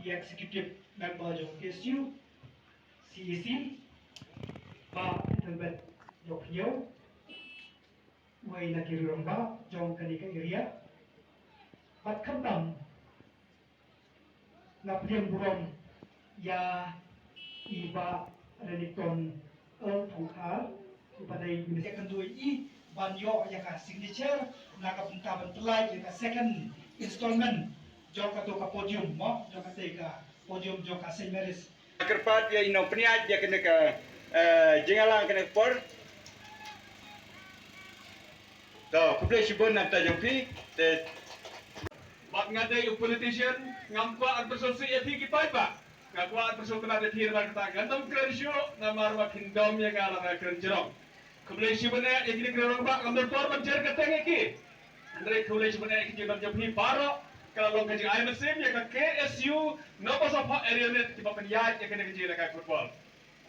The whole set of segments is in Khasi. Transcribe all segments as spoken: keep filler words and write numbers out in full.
Executive Member jong K S U, C E C, Bah Thelbet Dohkñiaw, uwei na ki rangbah jong kane ka area. Bad khamtam nga pdiang burom ïa i Bah Renikton Earl Thongkhar, uba dei u minister, kan duh ïa i ban ïoh ïa ka signature na ka bynta ban pyllait ïa ka second installment jong kato ka podium mo, jong kata ka podium jong ka Saint Mary's. Kyrpad ïa i nongpynïaid ïa kane ka, eh, jingïalang kane ka por. To, khublei shibun na ka bynta jong phi. Te Bad nga dei u politician, ngam kwah ban pyrshah ïa phi ki paidbah. Nga kwah ban pyrshah kynad ïa phi namar kata ngam kren shuh, namar ba phin dom ïa nga lada nga kren jrong. Khublei shibun eh ïa kine ki rangbah, ngam don por ban jer kyrteng ïa ki. Hynrei khublei shibun eh ïa ki jingdon jong phi baroh, ka la long ka jingai mynsiem ïa ka K S U Nongpoh Sohphoh Area Unit kiba pynïaid ïa kane ka jingïalehkai football.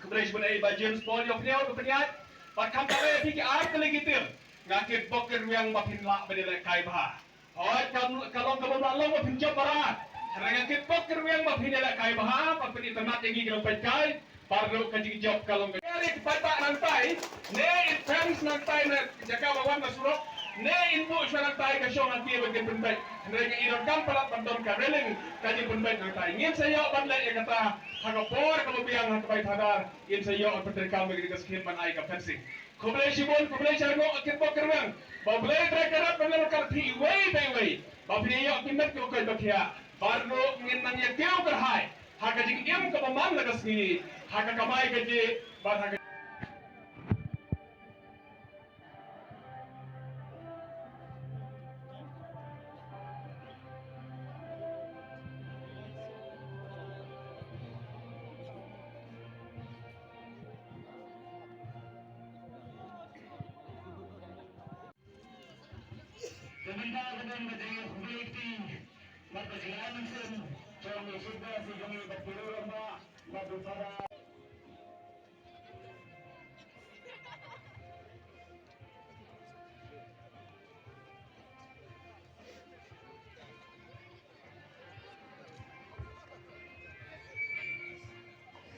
Khublei shibun eh i Bah James Paul Dohkñiaw ba pynïaid. Bad khamtam eh ïa phi ki ar tylli ki team, nga kitbok kitrwiang ba phin lah ban ïalehkai bha. Hooid, kam, ka long kaba ym lah long ba phin jop baroh. Hynrei nga kitbok kitrwiang ba phin ïalehkai bha, ba phin itynnad ïa ngi ki nongpeitkai. Baroh ka jingjop ka long ka. Ïa ki paidbah nangtai, ne in fence nangtai na jaka ba wan na surok, ne in buh shuwa nangtai ka shong hangne ba kin pynbeit. Hynrei ngi donkam palat ban don ka railing, ka jingpynbeit nangtai. Ngin sa ïoh ban leh ïa kata ha ka por kaba biang ha ka bai phadar, ngin sa ïoh ban pyntreikam ïa ka skim ban ai ka fencing. Khublei shibun, khublei shihajar nguh, kitbok kitrwiang. Ba U Blei Trai Kynrad ban leh ryngkat phi iwei pa iwei. Ba phin ïoh ki met kiba koit ba khiah. Baroh ngin nang ïa kiew kyrhai ha ka jingim kaba man la ka sngi, ha ka kamai kajih bad ha ka Ka bynta ka dang ka dei khublei kti bad ka jingai mynsiem jong i Chief Guest jong ngi, bad ki riew rangbah bad u Father.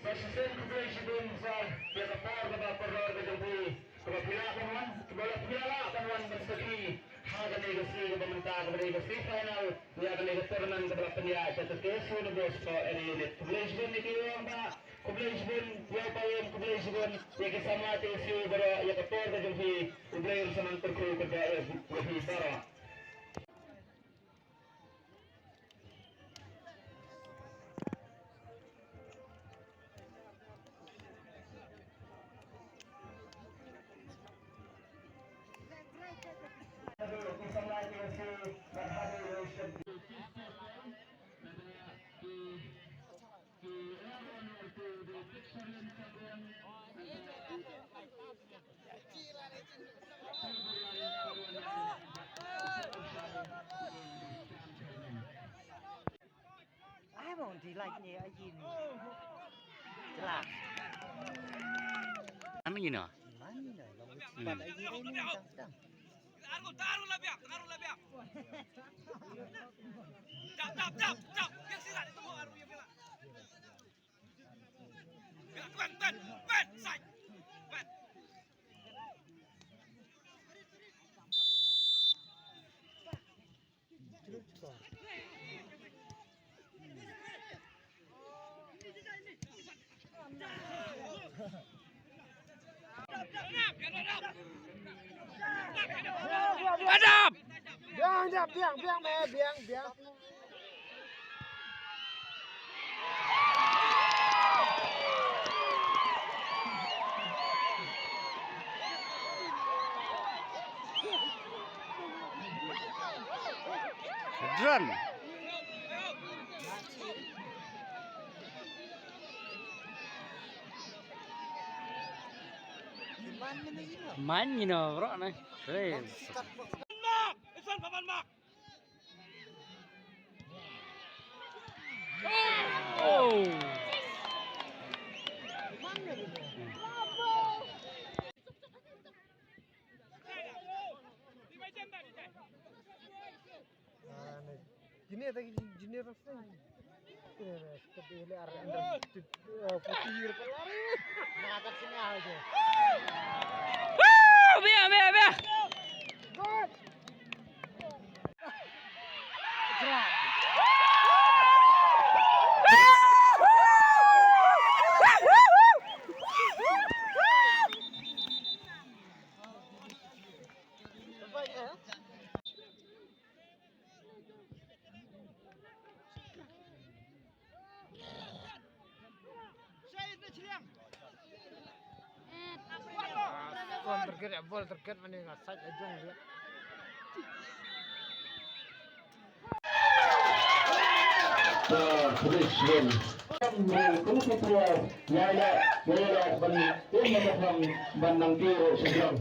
Sa shisien khublei shibun sir ïa ka por kaba kordor ka jong phi, kaba phi lah ban wan, kaba la phi lah ban wan ban sakhi ha kane ka sngi kaba mynta kaba dei ka sngi final ïa kane ka tournament kaba la pynïaid da ka K S U Nongpoh Sohphoh Area Unit. Khublei shibun ïa ki rangbah, khublei shibun ïa u paw, khublei shibun ïa ki samla K S U baroh ïa ka por ka jong phi. U Blei un sa nang kyrkhu kyrdoh ïa phi baroh. Ai, bong di lai ni, ai, ni. Jelas. Mana ni, no? Mana ni, no? Long cepat, ai, ni, ni, tang, tang. Taruh, taruh lah, biar, taruh lah, biar. Dap, dap, dap, dap. Biar sirat, itu mau aruh, ya, biar. Adam! Biang, biang, biang, biang, biang. Run. Man, you know, bro, na. Hey. Oh. Kine ta ki junior na seng. Kine na step ile ar under forty year ko lari. Mata sini aja. Woo! Bia, bia, bia. Good. Ball target, ball target mane nga sait la jong dia. Police win. Kum ki player, ya ya, ya ya, ban, ban nang kiro sejam.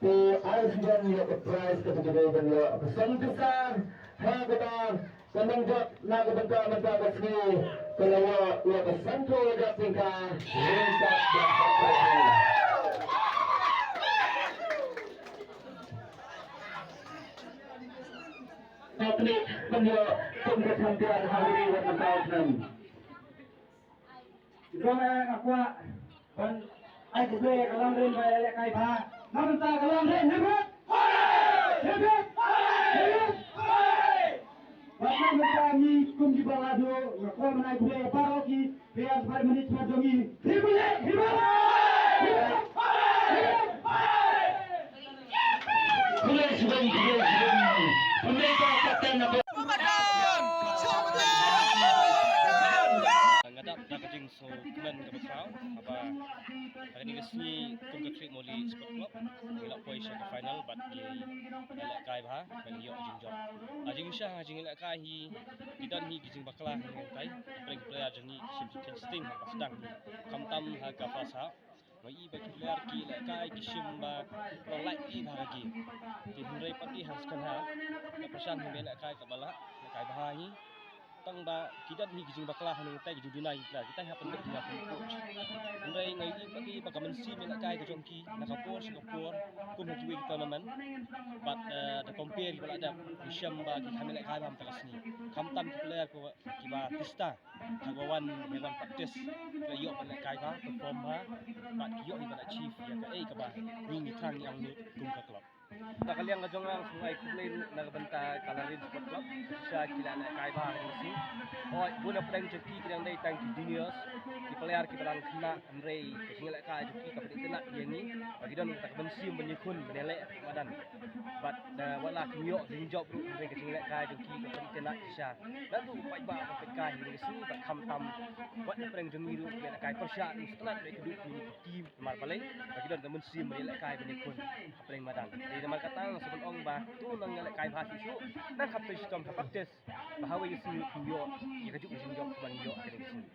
Te ai sdang ïa ka prize kaba ka dei ban ïoh ka song pisa ha kaba ka nongjop na ka bynta mynta ka sngi ka la ïoh ïa ka san phew hajar tyngka. Ryngkat bad ka prize. Ka pynïaid ban ïoh kum ka champion ha kane ka bynta ka snem. Jong nga nga kwah ban ai khublei ïa ka Langrin ba ïalehkai bha. Na bynta ka Langrin, hip hip! Hip hip! Hip hip! Bad na bynta ngi kum ki Bangladesh nga kwah ban ai khublei ïa baroh ki players ba mane jong ngi. Hip hip! Hip hip! Hip hip! Khublei shibun, khublei shibun. Khublei ka kapten na Nga dap da ka jingsngewkmen kaba khraw haba ha kane ka sngi kum ka Khrip Mawlih Sport Club ngi la poi sha ka final bad ngi la lehkai bha bad ngi ïoh jingjop. Ha jingshisha ha jinglehkai hi ki don hi ki jingbakla ha ngi tai, ki player jong ngi ki shim ki sting ha ka sdang hi khamtam ha ka first half. Nga i ba ki player ki lehkai ki shim ba long lait ki bha ki. Te hynrei pat i ha second half ka pyrshang hi ba lehkai kaba lah lehkai bha hi. Tang ba ki don hi ki jingbakla ha ngi tai ki ju duna ki player ki tai ha pynbeit ki nga pyn coach. Hynrei nga i pat i ba ka mynsiem lehkai ka jong ki na ka por sha ka por kum ha kiwei ki tournament. Bad eh, da compare ki ba la dep ki shem ba ki kham lehkai bha mynta ka sngi. Khamtam ki player kiba kiba tista. Haba wan, haba wan practice, ka ïoh ban lehkai bha, perform bha, bad ka ïoh hi ban achieve ïa kaei kaba ngi ngi thrang ngi angnud kum ka club. Na ka liang ka jong nga nga ai khublei ruh na ka bynta ka Lalrin Sport Club sha ki la lehkai bha ha kane ka sngi. Hooid, bun na pdeng jong ki ki dang dei tang ki juniors, ki player kiba dang khynnah, hynrei ka jinglehkai jong ki ka pynïatynnat ïa ngi ba ki don kata ka mynsiem ban ïakhun ban ïaleh madan. Bad wat la kim ïoh jingjop ruh hynrei ka jinglehkai jong ki ka pynïatynnat shisha. Naduh u paidbah u peit kai ha kane ka sngi bad khamtam wat na pdeng jong ngi ruh ki lehkai pyrshah ruh sngewtynnat ban ïakynduh ïa ki team. Namar balei? Ba ki don ka mynsiem ban ïalehkai ban ïakhun hapdeng madan. Te namar kata nga sngewbha ban ong ba to nang ïalehkai bha shuh shuh, nang kham tei shitom ha practice, ba hawei ka sngi kin ïoh ïa kajuh ka jingjop kaba ngi ïoh ha kane ka sngi.